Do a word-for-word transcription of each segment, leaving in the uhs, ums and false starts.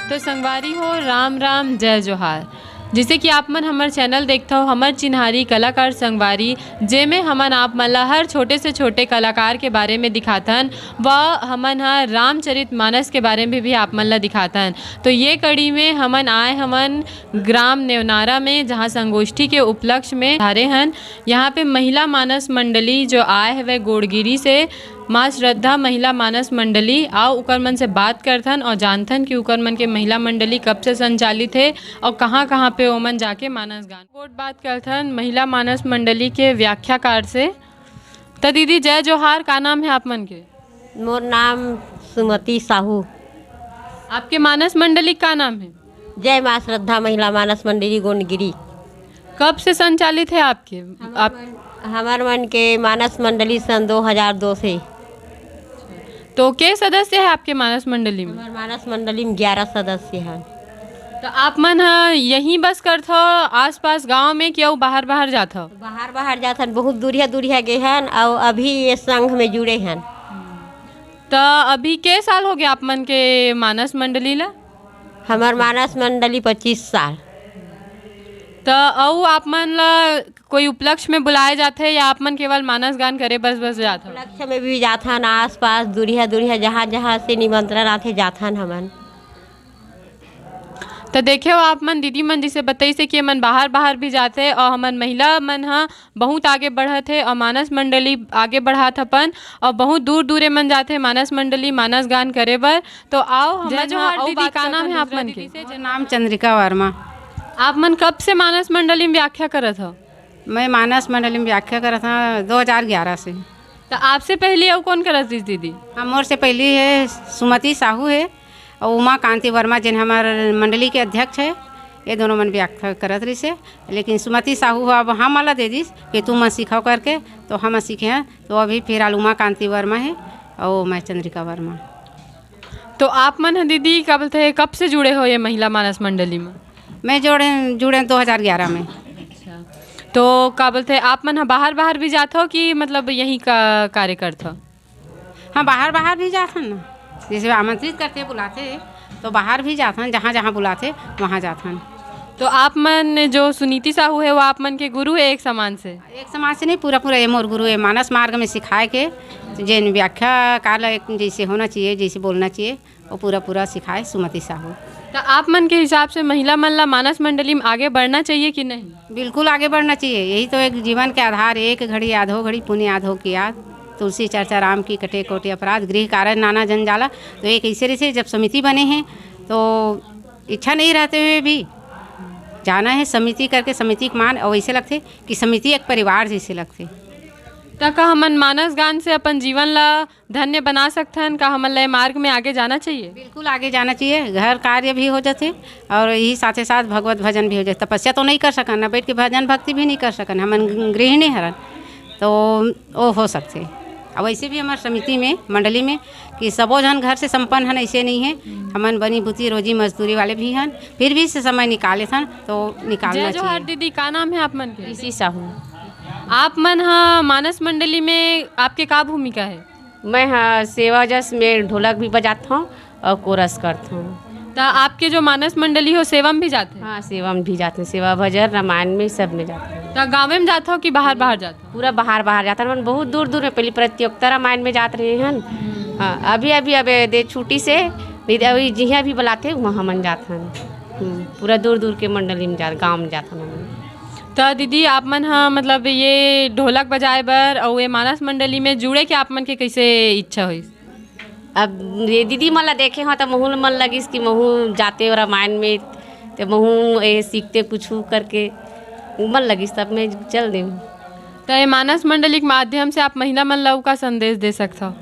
तो संगवारी हो, राम राम, जय जोहार। जइसे कि आप मन हमर चैनल देखथव, हमर चिन्हारी कलाकार संगवारी, जेमे हमन आप मन ला हर छोटे से छोटे कलाकार के बारे में दिखाथन, व हमन ह रामचरित मानस के बारे में भी आप मन ला दिखाथन। तो ये कड़ी में हमन आए हवन ग्राम नेवनारा में, जहाँ संगोष्ठी के उपलक्ष्य में धारे हन। यहाँ पे महिला मानस मंडली जो आए हवे गोड़गिरी से, माँ श्रद्धा महिला मानस मंडली, आओ उकर मन से बात करथन और जानथन कि उकर मन के महिला मंडली कब से संचालित है और कहाँ-कहाँ पे ओमन जाके मानस गान। गोठ बात करथन महिला मानस मंडली के व्याख्याकार से। त दीदी, जय जोहार, का नाम है आप मन के? मोर नाम सुमति साहू। आपके मानस मंडली का नाम है? जय माँ श्रद्धा महिला मानस मंडली गोंडगिरी। कब से संचालित है आपके? हमर आप मन, हमर मन के मानस मंडली सन दो हज़ार दो से। तो के सदस्य है आपके मानस मंडली में? हमर मानस मंडली में ग्यारह सदस्य हैं। तो आप मन ह यहीं बस करथो आसपास गांव में कि अउ बाहर बाहर जाथो? बाहर बाहर जाथन, बहुत दूरिया दूरिया गे हन और अभी ये संघ में जुड़े हन। तो अभी के साल हो गया आप मन के मानस मंडली ला? हमर मानस मंडली पच्चीस साल। त अउ आप मन ला कोई उपलक्ष्य में बुलाए जाथे या आप मन केवल मानस गान करे बस बस जात हो? उपलक्ष्य में भी जाथन, आस पास दूरिहा दूरिहा जहाँ जहाँ से निमंत्रण आथे जाथन हमन। त देखे हो आप मन, दीदी मन जिसे बताइसे कि हमन बाहर बाहर भी जाथे और हमन महिला मन ह बहुत आगे बढ़त हे और मानस मंडली आगे बढ़ात अपन और बहुत दूर दूर ए मन जाथे मानस मंडली मानस गान करे बर। तो आओ हमन जय जोहार अउ दीदी, बात का नाम है आप मन के? मोर नाम चंद्रिका वर्मा। आप मन कब से मानस मंडली में व्याख्या करत हो? मैं मानस मंडली में व्याख्या करत हूँ दो हज़ार ग्यारह से। तो आपसे पहले अउ कौन करत रहिस दीदी? हाँ, मोर से पहली है सुमति साहू है और उमा कांति वर्मा, जिन हमार मंडली के अध्यक्ष है। ये दोनों मन व्याख्या करत रहिस है, लेकिन सुमति साहू ह अब हम वाला दे दिस कि तुम मन सिखाओ करके, तो हम सीखे हैं। तो अभी फिलहाल उमा कांति वर्मा है और मैं चंद्रिका वर्मा। तो आप मन ह दीदी, का बोलते हैं, कब से जुड़े हो ये महिला मानस मंडली में? मैं जोड़े, जुड़े दो हज़ार ग्यारह में। अच्छा, तो का बोलते हैं, आप मन ह बाहर बाहर भी जात हो कि मतलब यहीं का कार्य करत हो? हाँ, बाहर बाहर भी जात हन ना, जैसे आमंत्रित करते बुलाते तो बाहर भी जात हन, जहाँ जहाँ बुलाते वहाँ जात हन। तो आप मन जो सुनीति साहू है वो आप मन के गुरु है एक समान से? एक समान से नहीं, पूरा पूरा ये मोर गुरु है। मानस मार्ग में सिखाए के जेन व्याख्या काल एक जैसे होना चाहिए, जैसे बोलना चाहिए, वो पूरा पूरा सिखाए सुमति साहू। तो आप मन के हिसाब से महिला मन ला मानस मंडली में आगे बढ़ना चाहिए कि नहीं? बिल्कुल आगे बढ़ना चाहिए, यही तो एक जीवन के आधार है। एक घड़ी आधो घड़ी पुण्य आधो किया, तुलसी चर्चा राम की कटे कोटि अपराध, गृह कार्य नाना जन जाला। तो एक ऐसे रहिसे जब समिति बने हैं तो इच्छा नहीं रहते हुए भी जाना है समिति करके, समिति के मान। और ऐसे लगते कि समिति एक परिवार जैसे लगते। त का हमन मानस गान से अपन जीवन ला धन्य बना सकथन? का हमन ला ए मार्ग में आगे जाना चाहिए? बिल्कुल आगे जाना चाहिए। घर कार्य भी हो जाथे और यही साथे साथ भगवत भजन भी हो जाथे। तपस्या तो नहीं कर सकन ना, बैठ के भजन भक्ति भी नहीं कर सकन, हमन गृहिणी हरन, तो वो हो सकथे। और वैसे भी हमार समिति में, मंडली में कि सबो झन घर से संपन्न हन, ऐसे नहीं है। हमन बनी बुती रोजी मजदूरी वाले भी हन, फिर भी से समय निकाले थन तो निकालना जय जोहार चाहिए। दीदी, का नाम है आप मन के? ऋषि साहू। आप मन ह मानस मंडली में आपके का भूमिका है? मैं ह सेवा जस में ढोलक भी बजात हूँ और कोरस करत हूँ। त आपके जो मानस मंडली हो, सेवा में भी जाते हैं? हाँ, सेवा में भी जाते हैं, सेवा भजन रामायण में सब में जाते हैं। त गाँवे में जात हो कि बाहर बाहर जात हो? पूरा बाहर बाहर जाता है, मन बहुत दूर दूर में। पहले प्रतियोगिता रामायण में जात रहे हैं। हाँ, अभी अभी अब दे छुट्टी से नहीं तो अभी जिहाँ भी बुलाते वहाँ मन जात हन। हम्म, पूरा दूर दूर के मंडली में जात, गाँव में जात हन हमन। त दीदी, आप मन ह मतलब ये ढोलक बजाए बर अउ ये मानस मंडली में जुड़े के आप मन के कैसे इच्छा होइस? अब ये दीदी मन ला देखे हो त महू मन लगिस कि महू जाते रामायण में, ते महू ये सीखते कुछ करके मन लगिस, तब मैं चल देहूँ। त ये मानस मंडली के माध्यम से आप महिला मन ला का संदेश दे सकथव?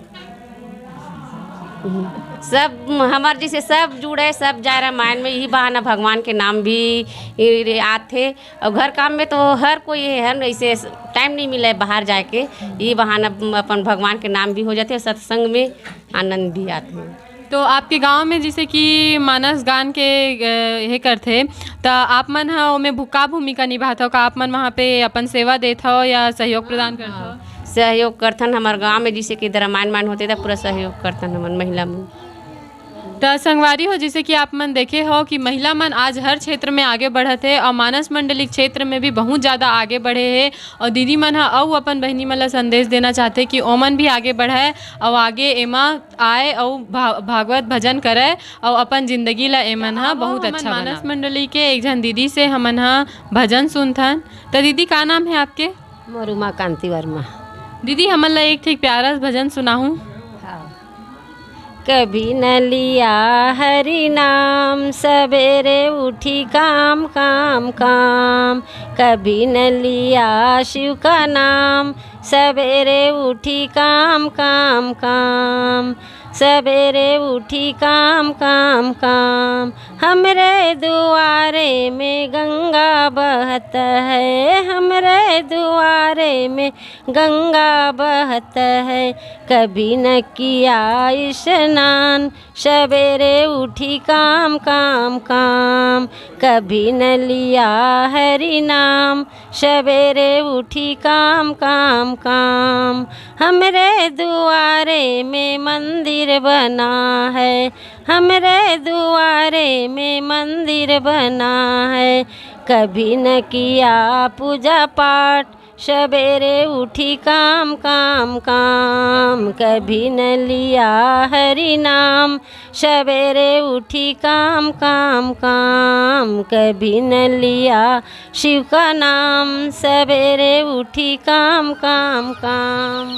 सब हमार जैसे सब जुड़े, सब जाए रामायण में, यही बहाना भगवान के नाम भी आथे। और घर काम में तो हर कोई है, ऐसे टाइम नहीं मिले बाहर जाए के, यही बहाना अपन भगवान के नाम भी हो जाते, सत्संग में आनंद भी आते हैं। तो आपके गांव में जैसे कि मानस गान के, अ, ये करथे, त आप मन ह ओमे भू-, का भूमिका निभाथव? का आप मन वहाँ पे अपन सेवा देथव या सहयोग प्रदान करथव? हाँ, सहयोग करथन। हमारे गांव में जैसे कि इधर रामायण मान होते, त पूरा सहयोग करथन हमन महिला मन। त संगवारी हो, जैसे कि आप मन देखे हो कि महिला मन आज हर क्षेत्र में आगे बढ़त हे और मानस मंडली क्षेत्र में भी बहुत ज्यादा आगे बढ़े हे। और दीदी मन ह अउ अपन बहिनी मन ला संदेश देना चाहथे कि ओमन भी आगे बढ़े और आगे एमा आए और भा-, भागवत भजन करे और अपन जिंदगी ला एमन ह बहुत अच्छा मानस मंडली के एक झन दीदी से हमन ह भजन सुनथन। त दीदी, का नाम है आपके? मोर उमा कांति वर्मा। दीदी, हमन ला एक ठे प्यारा भजन सुनाहू। हाँ। कभी न लिया हरि नाम, सवेरे उठी काम काम काम। कभी न लिया शिव का नाम, सवेरे उठी काम काम काम। सवेरे उठी काम काम काम। हमरे दुआरे में गंगा बहत है, हमरे दुआरे में गंगा बहत है। कभी न किया स्नान, सवेरे उठी काम काम काम। कभी न लिया हरि नाम, सवेरे उठी काम काम काम। हमरे दुआरे में मंदिर बना है, हमरे दुआरे में मंदिर बना है। कभी न किया पूजा पाठ, सवेरे उठी काम काम काम। कभी न लिया हरि नाम, सवेरे उठी काम काम काम। कभी न लिया शिव का नाम, सवेरे उठी काम काम काम।